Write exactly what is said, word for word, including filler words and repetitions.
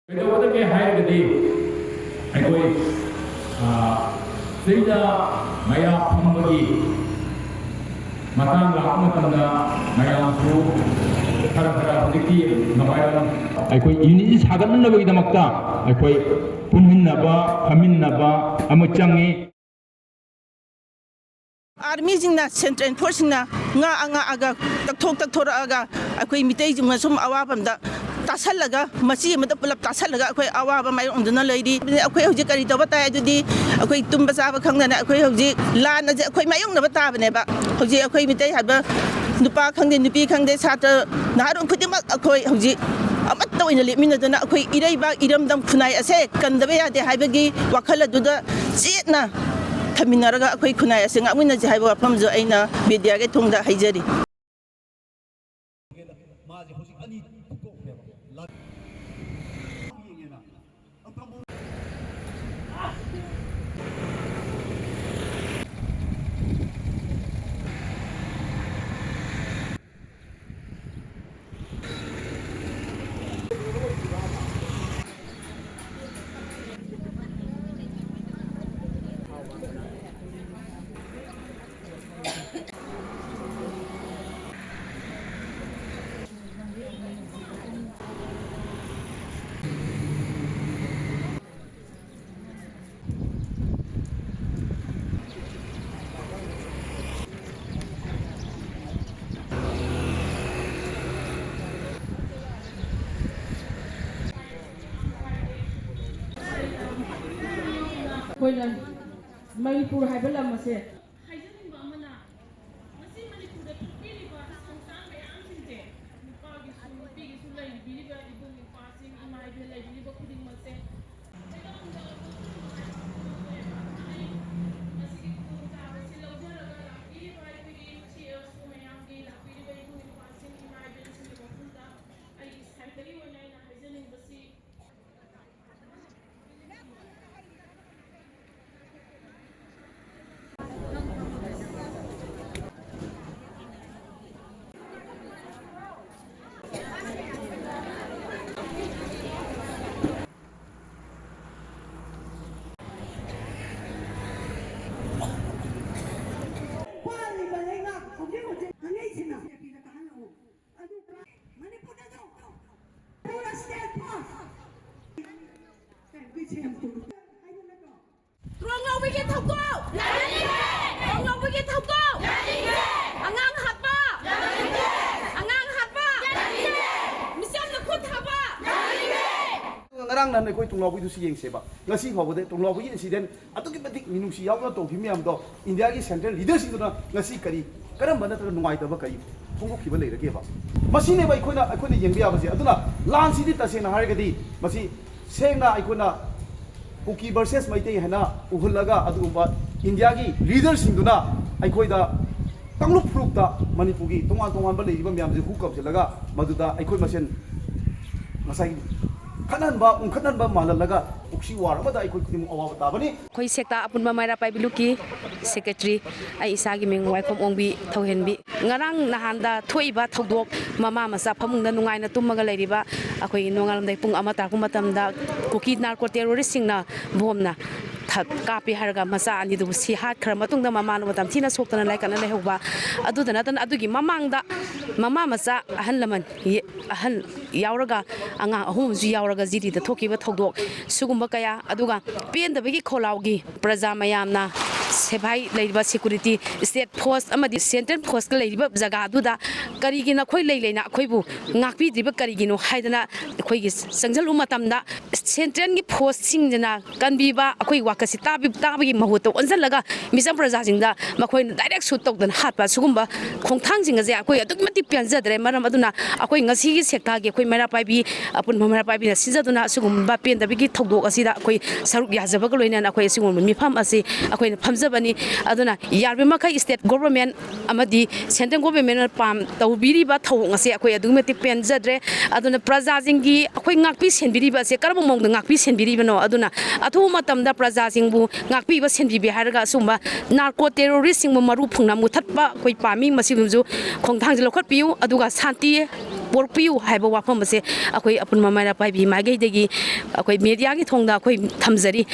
ꯀꯩꯗꯧꯒꯗꯒꯦ ꯍꯥꯏꯔꯒꯗꯤ ꯑꯩꯈꯣꯏ, ꯑ, ꯁꯤꯗ ꯃꯌꯥ ꯐꯝꯕꯒꯤ ꯃꯇꯥꯡ ꯂꯥꯛꯄ ꯃꯇꯝꯗ ꯃꯌꯥꯝꯁꯨ ꯈꯔ ꯈꯔ ꯍꯧꯖꯤꯛꯇꯤ ꯅꯨꯡꯉꯥꯏꯔꯝ-, ꯑꯩꯈꯣꯏ unity ꯁꯥꯒꯠꯅꯅꯕꯒꯤꯗꯃꯛꯇ ꯑꯩꯈꯣꯏ ꯄꯨꯟꯃꯤꯟꯅꯕ, ꯐꯝꯃꯤꯟꯅꯕ ꯑꯃ ꯆꯪꯉꯤ꯫ ꯑꯥꯔꯃꯤꯁꯤꯡꯅ, ꯁꯦꯟꯇ꯭ꯔꯦꯜ ꯐꯣꯔꯁꯁꯤꯡꯅ ꯉꯥꯛꯑ ꯉꯥꯛꯑꯒ, ꯇꯛꯊꯣꯛ ꯇꯛꯊꯣꯔꯛꯑꯒ, ꯑꯩꯈꯣꯏ ꯃꯤꯇꯩꯁꯤꯡꯅ ꯁꯨꯝ ꯑꯋꯥꯕ ꯑꯝꯗ ꯇꯥꯁꯜꯂꯒ, ꯃꯆꯤ ꯑꯃꯗ ꯄꯨꯂꯞ ꯇꯥꯁꯜꯂꯒ ꯑꯩꯈꯣꯏ ꯑꯋꯥꯕ ꯃꯥꯌꯣꯛꯅꯗꯨꯅ ꯂꯩꯔꯤ꯫ ꯑꯩꯈꯣꯏ ꯍꯧꯖꯤꯛ ꯀꯔꯤ ꯇꯧꯕ ꯇꯥꯏ? ꯑꯗꯨꯗꯤ ꯑꯩꯈꯣꯏ ꯇꯨꯝꯕ ꯆꯥꯕ ꯈꯪꯗꯅ ꯑꯩꯈꯣꯏ ꯍꯧꯖꯤꯛ ꯂꯥꯟ ꯑꯁꯦ ꯑꯩꯈꯣꯏ ꯃꯥꯌꯣꯛꯅꯕ ꯇꯥꯕꯅꯦꯕ꯫ ꯍꯧꯖꯤꯛ ꯑꯩꯈꯣꯏ ꯃꯤꯇꯩ ꯍꯥꯏꯕ ꯅꯨꯄꯥ ꯈꯪꯗꯦ, ꯅꯨꯄꯤ ꯈꯪꯗꯦ, ꯁꯥꯇ꯭ꯔ ꯅꯍꯥꯔꯣꯜ ꯈꯨꯗꯤꯡꯃꯛ ꯑꯩꯈꯣꯏ ꯍꯧꯖꯤꯛ ꯑꯃꯠꯇ ꯑꯣꯏꯅ ꯂꯦꯞꯃꯤꯟꯅꯗꯨꯅ ꯑꯩꯈꯣꯏ ꯏꯔꯩꯕꯥꯛ ꯏꯔꯝꯗꯝ ꯈꯨꯟꯅꯥꯏ ꯑꯁꯦ ꯀꯟꯗꯕ ꯌꯥꯗꯦ ꯍꯥꯏꯕꯒꯤ ꯋꯥꯈꯜ ꯑꯗꯨꯗ ꯆꯦꯠꯅ ꯊꯝꯃꯤꯟꯅꯔꯒ ꯑꯩꯈꯣꯏ ꯈꯨꯟꯅꯥꯏ ꯑꯁꯤ ꯉꯥꯛꯃꯤꯟꯅꯁꯤ ꯍꯥꯏꯕ ꯋꯥꯐꯝꯁꯨ ꯑꯩꯅ ꯃꯦꯗꯤꯌꯥꯒꯤ ꯊꯣꯡꯗ ꯍꯥꯏꯖꯔꯤ꯫ ꯃꯥꯁꯦ ꯍꯧꯖꯤꯛ ꯑꯅꯤ ꯊꯣꯛꯈ꯭ꯔꯦꯕ꯫ ꯑꯩꯈꯣꯏꯅ ꯃꯅꯤꯄꯨꯔ ꯍꯥꯏꯕ ꯂꯝ ꯑꯁꯦ ꯍꯥꯏꯖꯅꯤꯡꯕ ꯑꯃꯅ, ꯉꯁꯤ ꯃꯅꯤꯄꯨꯔꯗ ꯊꯣꯛꯄꯤꯔꯤꯕ ꯈꯣꯡꯁꯥꯡ ꯃꯌꯥꯝꯁꯤꯡꯁꯦ, ꯅꯨꯄꯥꯒꯤꯁꯨ ꯅꯨꯄꯤꯒꯤꯁꯨ ꯂꯩꯕꯤꯔꯤꯕ ꯏꯕꯨꯡ ꯏꯄ꯭ꯋꯥꯁꯤꯡ, ꯏꯃꯥ ꯏꯕꯦꯜ ꯂꯩꯕꯤꯔꯤꯕ ꯈꯨꯗꯤꯡꯃꯛꯁꯦ, ꯃꯁꯤꯒꯤ ꯈꯨꯗꯣꯡꯆꯥꯕꯁꯤ ꯂꯧꯖꯔꯒ ꯂꯥꯛꯄꯤꯔꯤꯕ ꯑꯩꯈꯣꯏꯒꯤ ꯁꯤ ꯑꯦꯜ ꯁꯤ ꯑꯣ ꯃꯌꯥꯝꯒꯤ, ꯂꯥꯛꯄꯤꯔꯤꯕ ꯏꯕꯨꯡ ꯏꯄ꯭ꯋꯥꯁꯤꯡ, ꯏꯃꯥ ꯏꯕꯦꯜꯁꯤꯡꯒꯤ ꯃꯐꯝꯗ ꯑꯩꯒꯤ ꯁꯥꯏꯠꯇꯒꯤ ꯑꯣꯏꯅ ꯑꯩꯅ ꯍꯥꯏꯖꯅꯤꯡꯕꯁꯤ, ꯇ꯭ꯔꯣꯡ ꯂꯧꯕꯒꯤ ꯊꯧꯗꯣꯛ! ꯇ꯭ꯔꯣꯡ ꯂꯧꯕꯒꯤ ꯊꯧꯗꯣꯛ! ꯑꯉꯥꯡ ꯍꯥꯠꯄ! ꯑꯉꯥꯡ ꯍꯥꯠꯄ! ꯃꯤꯆꯝꯅ ꯈꯨꯠ ꯊꯥꯕ! ꯉꯔꯥꯡ ꯅꯍꯥꯟ ꯑꯩꯈꯣꯏ ꯇ꯭ꯔꯣꯡ ꯂꯧꯕꯒꯤꯗꯨꯁꯨ ꯌꯦꯡꯁꯦꯕ꯫ ꯉꯁꯤ ꯐꯥꯎꯕꯗ ꯇ꯭ꯔꯣꯡ ꯂꯧꯕꯒꯤ incident ꯑꯗꯨꯛꯀꯤ ꯃꯇꯤꯛ ꯃꯤꯅꯨꯡꯁꯤ ꯌꯥꯎꯗꯅ ꯇꯧꯈꯤꯕ ꯃꯌꯥꯝꯗꯣ India ꯒꯤ central leader ꯁꯤꯡꯗꯨꯅ ꯉꯁꯤ ꯀꯔꯤ, ꯀꯔꯝꯕ ꯅꯠꯇ꯭ꯔꯒ ꯅꯨꯡꯉꯥꯏꯇꯕ ꯀꯔꯤ ꯐꯣꯡꯗꯣꯛꯈꯤꯕ ꯂꯩꯔꯒꯦꯕ? ꯃꯁꯤꯅꯦꯕ ꯑꯩꯈꯣꯏꯅ, ꯑꯩꯈꯣꯏꯅ ꯌꯦꯡꯕ ꯌꯥꯕꯁꯦ꯫ ꯑꯗꯨꯅ ꯂꯥꯟꯁꯤꯗꯤ ꯇꯁꯦꯡꯅ ꯍꯥꯏꯔꯒꯗꯤ ꯃꯁꯤ ꯁꯦꯡꯅ ꯑꯩꯈꯣꯏꯅ ꯀꯨꯀꯤ versus ꯃꯩꯇꯩ ꯍꯥꯏꯅ ꯎꯍꯜꯂꯒ, ꯑꯗꯨꯒꯨꯝꯕ India ꯒꯤ leader ꯁꯤꯡꯗꯨꯅ ꯑꯩꯈꯣꯏꯗ ꯀꯥꯡꯂꯨꯞ ꯐꯨꯔꯨꯞꯇ ꯃꯅꯤꯄꯨꯔꯒꯤ ꯇꯣꯉꯥꯟ ꯇꯣꯉꯥꯟꯕ ꯂꯩꯔꯤꯕ ꯃꯌꯥꯝꯁꯦ ꯍꯨ ꯀꯥꯝꯁꯤꯜꯂꯒ ꯃꯗꯨꯗ ꯑꯩꯈꯣꯏ ꯃꯁꯦꯟ ꯉꯁꯥꯏꯒꯤ ꯈꯠꯅꯍꯟꯕ, ꯎꯪꯈꯠꯍꯟꯕ ꯃꯥꯜꯍꯜꯂꯒ proxy war ꯑꯃꯗ ꯑꯩꯈꯣꯏ ꯈꯨꯗꯤꯡꯃꯛ ꯑꯋꯥꯕ ꯇꯥꯕꯅꯤ꯫ ꯑꯩꯈꯣꯏ ꯁꯦꯛꯇꯥ ꯑꯄꯨꯟꯕ ꯃꯩꯔꯥ ꯄꯥꯏꯕꯤ ꯂꯨꯞꯀꯤ secretary ꯑꯩ ꯏꯁꯥꯒꯤ ꯃꯤꯡ ꯋꯥꯏꯈꯣꯝ ꯑꯣꯡꯕꯤ ꯊꯧꯍꯦꯟꯕꯤ꯫ ꯉꯔꯥꯡ ꯅꯍꯥꯟꯗ ꯊꯣꯛꯏꯕ ꯊꯧꯗꯣꯛ, ꯃꯃꯥ ꯃꯆꯥ ꯐꯃꯨꯡꯗ ꯅꯨꯡꯉꯥꯏꯅ ꯇꯨꯝꯃꯒ ꯂꯩꯔꯤꯕ ꯑꯩꯈꯣꯏꯒꯤ ꯅꯣꯡꯉꯥꯜꯂꯝꯗꯥꯏ ꯄꯨꯡ ꯑꯃ ꯇꯥꯔꯛꯄ ꯃꯇꯝꯗ ꯀꯨꯀꯤ narco terrorist ꯁꯤꯡꯅ ꯕꯣꯝꯅ ꯊ-, ꯀꯥꯞꯄꯦ ꯍꯥꯏꯔꯒ ꯃꯆꯥ ꯑꯅꯤꯗꯨꯕꯨ ꯁꯤ ꯍꯥꯠꯈ꯭ꯔ ꯃꯇꯨꯡꯗ ꯃꯃꯥꯅ ꯃꯇꯝ ꯊꯤꯅ ꯁꯣꯛꯇꯅ ꯂꯥꯏꯀꯠꯅ ꯂꯩꯍꯧꯕ꯫ ꯑꯗꯨꯗ ꯅꯠꯇꯅ ꯑꯗꯨꯒꯤ ꯃꯃꯥꯡꯗ ꯃꯃꯥ ꯃꯆꯥ ꯑꯍꯜ ꯂꯃꯟ ꯌꯦ-, ꯑꯍꯜ ꯌꯥꯎꯔꯒ ꯑꯉꯥꯡ ꯑꯍꯨꯝ ꯑꯃꯁꯨ ꯌꯥꯎꯔꯒ ꯖꯤꯔꯤꯗ ꯊꯣꯛꯈꯤꯕ ꯊꯧꯗꯣꯛ ꯁꯤꯒꯨꯝꯕ ꯀꯌꯥ, ꯑꯗꯨꯒ ꯄꯦꯟꯗꯕꯒꯤ ꯈꯣꯜꯂꯥꯎꯒꯤ ꯄ꯭ꯔꯖꯥ ꯃꯌꯥꯝꯅ ꯁꯤꯐꯥꯏ ꯂꯩꯔꯤꯕ security, state force ꯑꯃꯗꯤ central force ꯀ ꯂꯩꯔꯤꯕ ꯖꯒꯥ ꯑꯗꯨꯗ ꯀꯔꯤꯒꯤ ꯅꯈꯣꯏ ꯂꯩ ꯂꯩꯅ ꯑꯩꯈꯣꯏꯕꯨ ꯉꯥꯛꯄꯤꯗ꯭ꯔꯤꯕ ꯀꯔꯤꯒꯤꯅꯣ ꯍꯥꯏꯗꯅ ꯑꯩꯈꯣꯏꯒꯤ ꯆꯪꯁꯤꯜꯂꯨꯕ ꯃꯇꯝꯗ central ꯒꯤ force ꯁꯤꯡꯁꯤꯅ ꯀꯟꯕꯤꯕ, ꯑꯩꯈꯣꯏ ꯋꯥꯀꯠꯁꯤ ꯇꯥꯕꯤ-, ꯇꯥꯕꯒꯤ ꯃꯍꯨꯠꯇ ꯑꯣꯟꯁꯤꯜꯂꯒ ꯃꯤꯆꯝ ꯄ꯭ꯔꯖꯥꯁꯤꯡꯗ ꯃꯈꯣꯏꯅ direct shoot ꯇꯧꯗꯅ ꯍꯥꯠꯄ, ꯁꯤꯒꯨꯝꯕ ꯈꯣꯡꯊꯥꯡꯁꯤꯡ ꯑꯁꯦ ꯑꯩꯈꯣꯏ ꯑꯗꯨꯛꯀꯤ ꯃꯇꯤꯛ ꯄꯦꯟꯖꯗ꯭ꯔꯦ꯫ ꯃꯔꯝ ꯑꯗꯨꯅ ꯑꯩꯈꯣꯏ ꯉꯁꯤꯒꯤ ꯁꯦꯛꯇꯥꯒꯤ ꯑꯩꯈꯣꯏ ꯃꯩꯔꯥ ꯄꯥꯏꯕꯤ, ꯑꯄꯨꯟꯕ ꯃꯩꯔꯥ ꯄꯥꯏꯕꯤꯅ ꯁꯤꯟꯖꯗꯨꯅ ꯑꯁꯤꯒꯨꯝꯕ ꯄꯦꯟꯗꯕꯒꯤ ꯊꯧꯗꯣꯛ ꯑꯁꯤꯗ ꯑꯩꯈꯣꯏ ꯁꯔꯨꯛ ꯌꯥꯖꯕꯒ ꯂꯣꯏꯅꯅ ꯑꯩꯈꯣꯏ ꯑꯁꯤꯒꯨꯝꯕ ꯃꯤꯐꯝ ꯑꯁꯤ ꯑꯩꯈꯣꯏꯅ ꯐꯝꯖꯕꯅꯤ꯫ ꯑꯗꯨꯅ ꯌꯥꯔꯤꯕ ꯃꯈꯩ state government ꯑꯃꯗꯤ central government ꯅ ꯄꯥꯝ ꯇꯧꯕꯤꯔꯤꯕ ꯊꯧꯑꯣꯡ ꯑꯁꯦ ꯑꯩꯈꯣꯏ ꯑꯗꯨꯛꯀꯤ ꯃꯇꯤꯛ ꯄꯦꯟꯖꯗ꯭ꯔꯦ꯫ ꯑꯗꯨꯅ ꯄ꯭ꯔꯖꯥꯁꯤꯡꯒꯤ ꯑꯩꯈꯣꯏ ꯉꯥꯛꯄꯤ ꯁꯦꯟꯕꯤꯔꯤꯕ ꯑꯁꯦ ꯀꯔꯝꯕ ꯃꯑꯣꯡꯗ ꯉꯥꯛꯄꯤ ꯁꯦꯟꯕꯤꯔꯤꯕꯅꯣ? ꯑꯗꯨꯅ ꯑꯊꯨꯕ ꯃꯇꯝꯗ ꯄ꯭ꯔꯖꯥꯁꯤꯡꯕꯨ ꯉꯥꯛꯄꯤꯕ ꯁꯦꯟꯕꯤꯕ ꯍꯥꯏꯔꯒ ꯑꯁꯤꯒꯨꯝꯕ narco terrorist ꯁꯤꯡꯕꯨ ꯃꯔꯨ ꯐꯨꯡꯅ ꯃꯨꯊꯠꯄ ꯑꯩꯈꯣꯏ ꯄꯥꯝꯃꯤ꯫ ꯃꯁꯤꯒꯨꯝꯕꯁꯨ ꯈꯣꯡꯊꯥꯡꯁꯤ ꯂꯧꯈꯠꯄꯤꯌꯨ, ꯑꯗꯨꯒ ꯁꯥꯟꯇꯤ ꯄꯣꯔꯛꯄꯤꯌꯨ ꯍꯥꯏꯕ ꯋꯥꯐꯝ ꯑꯁꯦ ꯑꯩꯈꯣꯏ ꯑꯄꯨꯟꯕ ꯃꯩꯔꯥ ꯄꯥꯏꯕꯤ ꯃꯥꯏꯀꯩꯗꯒꯤ ꯑꯩꯈꯣꯏ media ꯒꯤ ꯊꯣꯡꯗ ꯑꯩꯈꯣꯏ ꯊꯝꯖꯔꯤ꯫